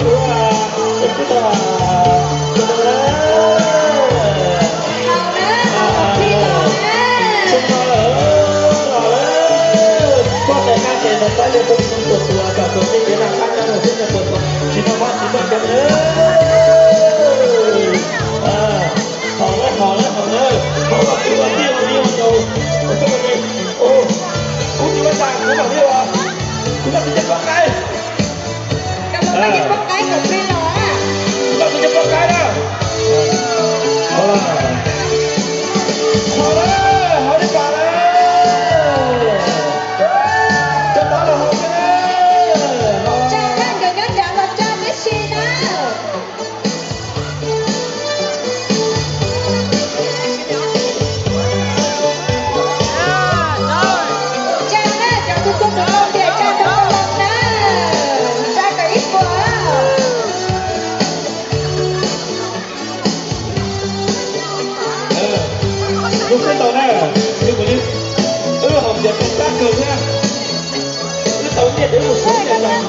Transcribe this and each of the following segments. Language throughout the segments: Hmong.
tus, tus tub tau, tau na. Tsis no lawm, no lawm. Koj tes naj ces ntawm tab yog tus tus tus tus kom tus tij kev naj qab nyob rau xwb nyob tus tus tsis no mas tsis tau cov na. Haus lawm, haus lawm, haus lawm, haus lawm, kuv los tij los li os. Kuv tsis ua cas, kuv mam li os. Kuv noj kuv cov paj qaib. Kuv noj kuv cov paj qaib kom plig los na. Kuv noj kuv cov paj qaib na. Haus lawm, haus li pas lawm. Cov tod los haus thiab na. Tsa na, nkawd nyob nrad los tsa tib si na. Tsa na, cov tus tub tus tau tias tsa rau tus tau na, tsa kom ib puas. Lub sib ntaus na, wb haus npias tau kab kawg thiab. Wb tau nyiaj ces wb mus xyuas nyiaj tag.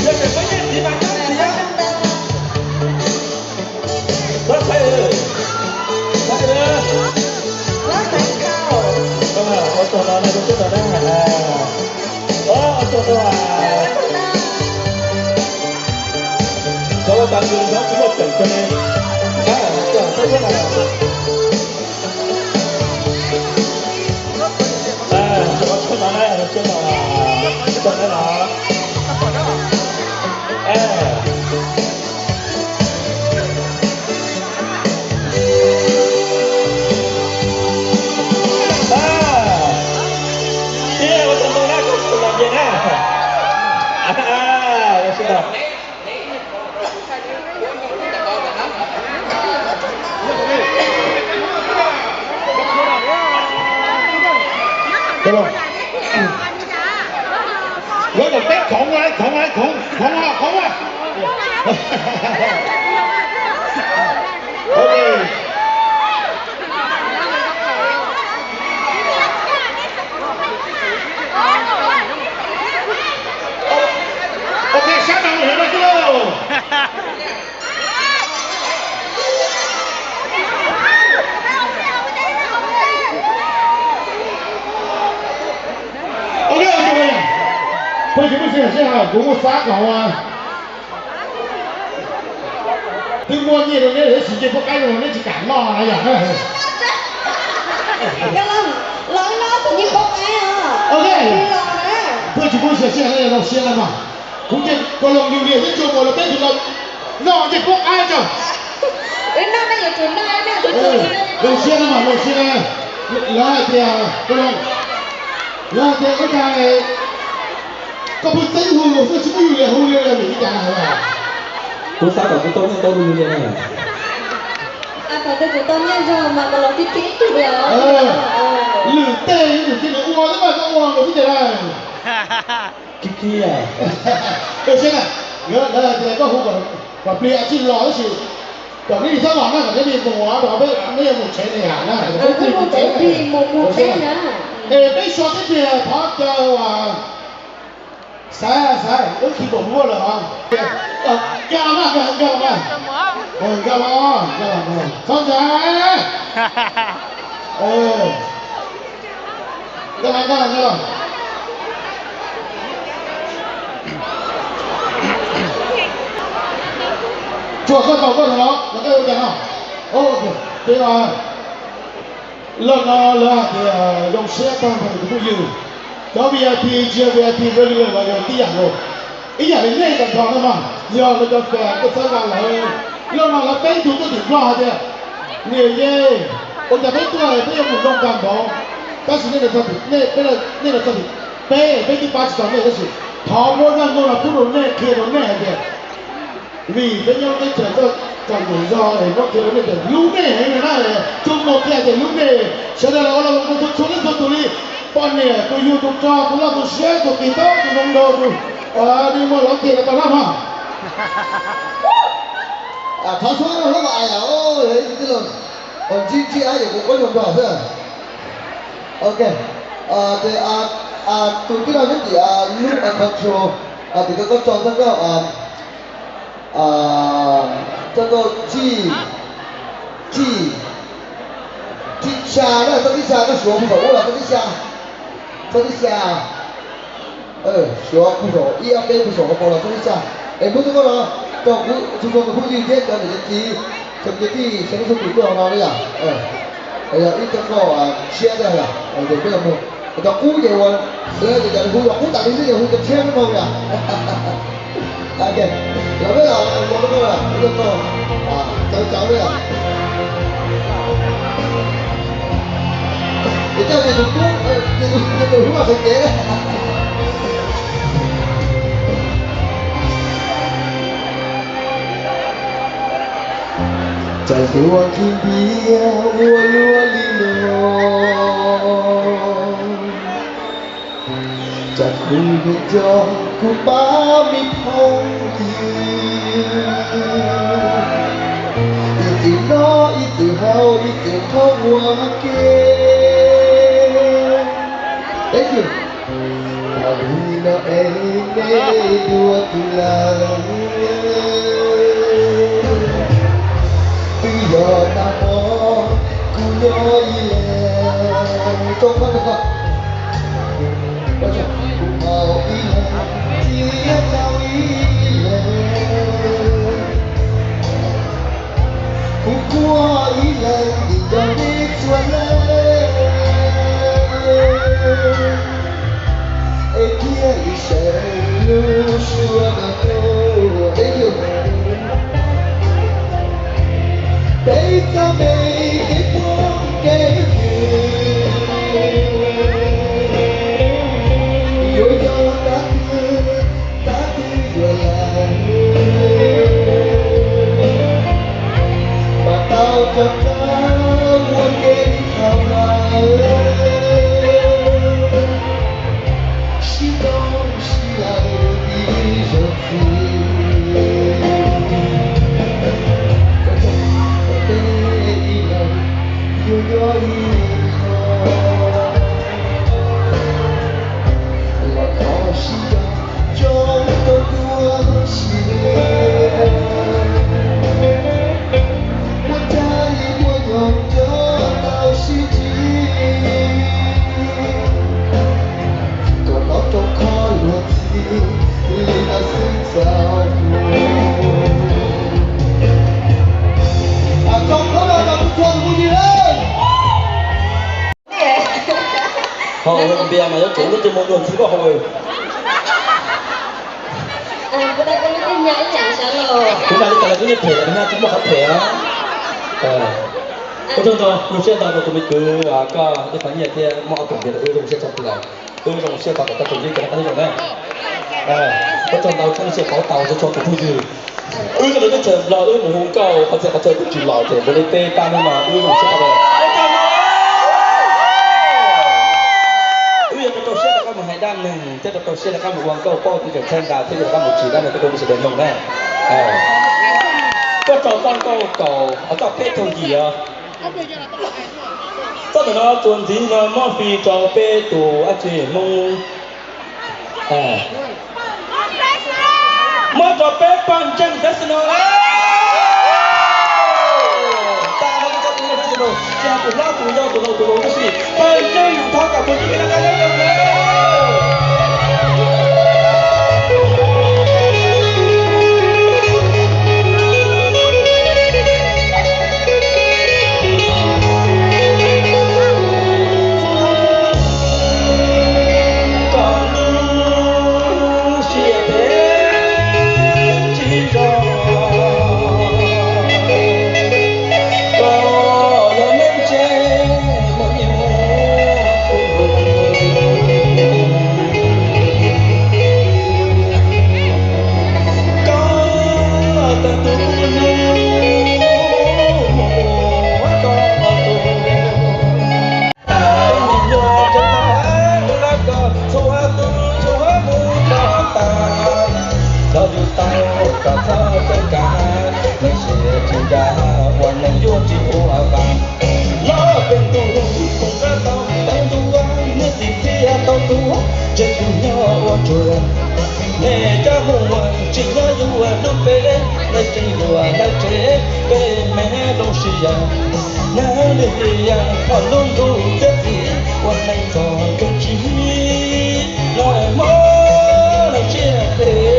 Yog tias muaj nyiaj ntxiv mas coob ntxiv. Txhob xaiv, xaiv, ua tsaug no na, ua tsaug no na. Ua tsaug no. Cov ua tas nws nyob tsis muaj peem rau ne. Cov txhob xaiv na. Cov ua tsaug no na, ua tsaug no, ua tsaug no na. Ua tsaug ntau na, koj tus los nce na. Ua tsaug ntau. Lawv kom peb khoov, khoov, khoov, khoov, khoov. Ok. Ok, sab no lawm no xwb lauj. Ok, ok, phooj ywg, phooj ywg, sij hawm kuv kuj xav kom Twb muaj nyiaj rau neb, neb siv ncej puab qaib rau neb tsis kam noj na yog. Los no tus ncej puab qaib os. Peb tsis pub xyuas sij hawm, zoo siab na mas. Kuv ces Koj Loos yug niam thiab tsuas muaj los peb tsis los noj ncej puab qaib tso. Zoo siab na mas, zoo siab na. Lawv hais tias Koj Loos, lawv hais tias ua cas koj pheej txeeb hu xwb tsis pub yug li, hu li li vim li cas na? Kuv xav kom kuv tau nyiaj ntau li li na. Thaum twg kuv tau nyiaj zoo mas kuv los tib tib li os. Lwm tej ib tug cia li ua xwb mas koj ua nkaus xwb ces na. Khib khib. Lawv hais tias koj hu kom plig tsis los tab sis kom neb txhob los na, kom neb mus rau peb, neb yuav mus tsev li na. Es peb so tib pliag thov caw Xaiv, Xaiv, wb khi pom muaj lawm os. Nkag los mas, nkag los mas. Nkag los, nkag los, txhob ntshai. Nkag los, nkag los, nkag los. Tsuas koj tau koj los, los koj ua cas no? Peb los no lawv hais tias zoo siab tag nrho tus phooj ywg. Cov V I P tsis yog V I P rau li lawm los yog tib yam nkaus. Ib yam li nej tag nrho no mas yog lawv cov fans koj txhawb nqa lawv. Los no lawv peb tug tuaj tim Nplog hais tias niam yej, ua cas peb tuaj peb yuav mus zoo tag npaum, tab sis nej los txog tim, nej los txog tim peb, peb twb pab tsis tau nej tab sis thov muab zaj nkauj no pub rau nej, qhia rau nej hais tias vim peb nyob teb chaws txom nyem zog es muab qhia rau nej tias hlub nej heev na, tsuas muaj qhia tias hlub nej. Sawv daws los ua los mus txhua txhua leej txhua tus li, poj niam, tus yug tus tsov, tus loj tus siab, tus kis taub, tus zoo nraug, tus, nej muaj lov qhia rau tau na mog. Thov xub hlob mas, yog ib tug tij laug ntsib ntsib ab yog kuv quab nyuag nrog xwb. Ok, ces tus tij laug nyob tim lub control, tim koj tso txoj nkauj, txoj nkauj tsij, tsij, tsib xya na, txoj tsib xya koj suav kuv saum ub los txoj tsib xya, txoj tsib xya. Suav kuv saum ib ob peb kuv saum hauv paus los txoj tsib xya. Es muab txoj nkauj no rau kuv txhua txhua tus phooj ywg thiab cov niam cov txiv, cov kwv tij sawv daws txhua tus tuaj hauv no na yom. Yog ib txoj nkauj tshiab thiab yom, ces peb los mus. Cov qub ces ua, lawv tias cov hu los qub tas li xwb, yog hu cov tshiab peb mus yom. Los peb los ua txoj nkauj, txawv txawv na yom. Ces coj ces tus qub, ces tus hlub los sawv cev. Tsam hlua khib ntiag ua luaj li no, tsam kuv mus nco kuv pab me phooj ywg, ib txwm noj ib txwm haus ib txwm qhov ua ke. Thank you. Thaum ub no es nej dua twg lawm, twb yog nag hmo kuv nyob ib leeg. Kuv maum ib leeg thiab tau ib leeg, kuv quaj ib leeg vim nco nej txhua leej, es thiaj li sawv lub suab no tuaj. Peb txoj me kev phooj kev ywg yuav yog tav twg, tav twg yuav lawm, mas tau rov qab ua ke li thaum ub, sib ntaus sib lawm ib zaug ntxiv. Kom peb ib leeg yuav nyob ib qho, los thov sib nco tso tau tuaj sib ntiag, muaj caij muaj nyoog nco tau sib ntsib, kom tau rau qhov luag ntxhi li no xwb txaus. Ho ua npias mas yuav tsum lub ntsej muag luag ntxhi koj hau. Kuv mas li cas los kuv yeej phem lawm na, tsis muaj qhov phem na. Ua tsaug ntau, zoo siab ntau rau tus me kwv, koj ib qho nyiaj thiab muab ob puas npias rau wb, zoo siab tshaj plaws. Wb zoo siab tos kom koj tsaug ntsib koj rov qab ib zaug na. Ua tsaug ntau, txhua tus siab pauv tau, txhua tus phooj ywg. Wb cov lus teb chaws Nplog wb mus hu nkauj qhov txhia qhov chaw twb tsis los ces mus li tej paj neeb no wb zoo siab tshaj plaws. Wb yuav rau rau siab rov qab mus hais dab neeg thiab rau rau siab rov qab mus ua nkauj paub tus tseem txhawb nqa thiab yuav rov qab mus tsim dab neeg tej rau mus sawv daws mloog na. Koj tsaug txoj nkauj kaum, txoj peb caug yim os. Txoj ntawm no tsuas ntxiv no muab fee rau peb tus dab tsi Hmoob. Muab rau peb Paj Ntseeg Festival na. Tas no muab rau tus Paj Ntseeg Festival, tsis hais tus hlob tus yau tus laus tus laus tab sis Paj Ntseeg thov kom tus tib neeg na. Koj lub siab phem tsis zoo, koj los neej tsev muaj nyiaj muaj kub. Koj tag tus hnub mus ua koj tus. Txhua tus txhua mus koj tas, koj yug tau koj txhob txawj kam, neeg siab tsis dag ua neeg yuav tsis ua vam. Los peb ntuj mus rau tau tau ntuj ua niam txiv thiaj tau tuag, tseem tus nyob ua tsuag. Nej cov mus ua tsis nyob yuav lub peb, nej tseem yuav lawv tsev, peb me lub siab. Nab lis yas qhov lub ntuj txiab txim ua neeg txom nyem tsis los hmo los siab phem.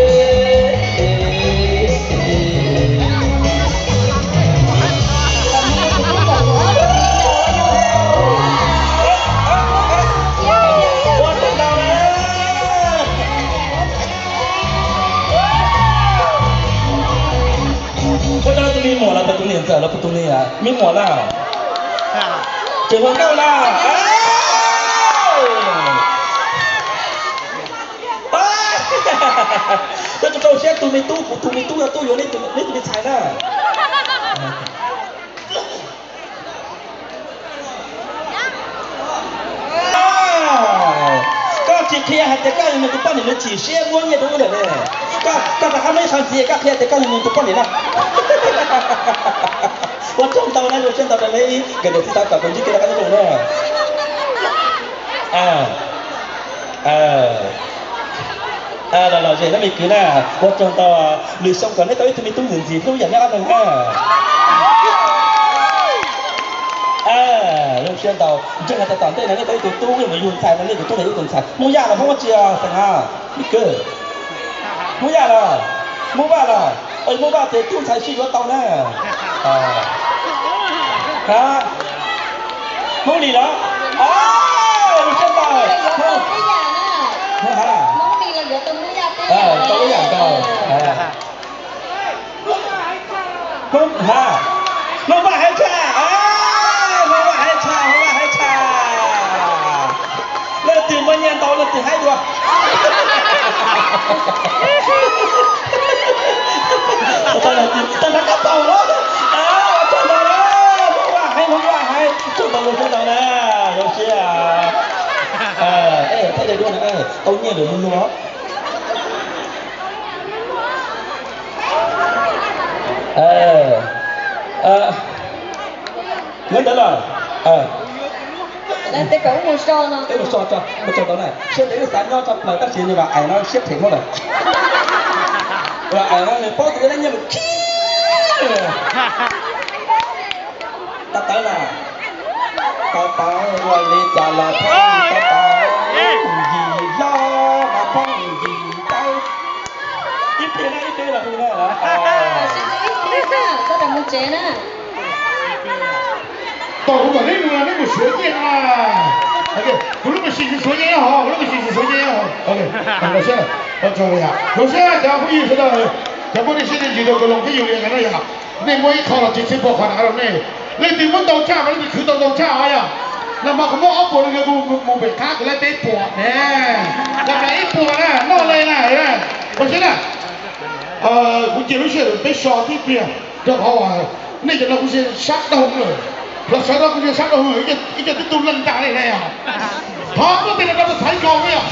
Ua rau tus me muam los tus niam ntxawm los tus niam, me muam na, tseem hluas nkauj na. Rau rau siab tus me tub, kuv tus me tub no tuaj yuav neb tus me ntxhais na. Koj tsis qhia hais tias koj yog nws tus poj niam, nws chim siab muab nyiaj rau wb lawm ne. Koj rov qab muaj ib qho ntxiv koj qhia tias koj yog nws tus poj niam na. Ua tsaug ntau na, zoo siab ntau rau neb ib nkawm niam txiv tau kom tus ntsib kev rov qab ib zaug na. Los los ze neb me kwv na, ua tsaug ntau. Lwm xyoo kom neb tau ib tug me tub ntxim ntxim hlub yam neb ob leeg na. Zoo siab ntau, ntseeg hais tias tom ntej no neb tau ib tug tub yuav yug ntxhais no, neb tus tub no yuav tus ntxhais. Hmoob Yaj los Hmoob dab tsi os Xeem Hav? Hmoob Yaj los? Hmoob Vaj los? Hmoob Vaj ces tub ntxhais sib yuav tau na. Hmoob Lis los? Zoo siab ntau. Hmoob Hav, tau ib yam ntau. Hmoob Hav, Hmoob Vaj hais tshaj, Hmoob Vaj hais tshaj, Hmoob Vaj hais tshaj. Leej twg muaj nyiaj ntau leej twg haib dua. Tag nrho koj paub los? Ua tsaug ntau na, Hmoob Vaj hais, Hmoob Vaj hais, tsaug ntau, zoo siab ntau na, zoo siab. Thaij dua na, tau nyiaj lawm luag luag. Nyob ntawd los? Peb mus so tso, mus tso tau na. Siab phem wb xav nyob tshaj plaws tab sis nws vam aim no siab phem Hmoob lawm. Vam aim no nws paub tias nyob nyiaj mus khib. Tab tawv na, tab tawv ua li cas los pheej tab tawv, yim hlob mas pheej yim tawv. Ib pliag na, ib pliag los hu na. Tau kuv kom neb mus, neb mus siav nyiaj na. Kuv lub machine tsis suav nyiaj hov, kuv lub machine tsis suav nyiaj hov. Zoo siab, zoo siab cov phooj ywg sawv daws, cov phooj ywg sib ntsis rau Koos Loos thiab Yus Lias nkawd na yom. Nej muaj ib qho los tsis txhij pom qhov na rau nej. Leej twg muab ntau tshaj mas leej twg khwv tau ntau tshaj os yom. Nag hmo kuv muab ob puas rau nws, kuv mus pem qab kuv laib peb puas ne. Yog ib puas na noj li na. Ua siab na. Kuv cia lub sij hawm peb so tib pliag rau qhov uas nej cov no kuv ntsia sab dhau lawm. Los sawv rau kuv ntsia sab dhau lawm, ib co twb tu leej ntag li ne. Thov muab tig los rau tus Xaiv Nkaus na yom.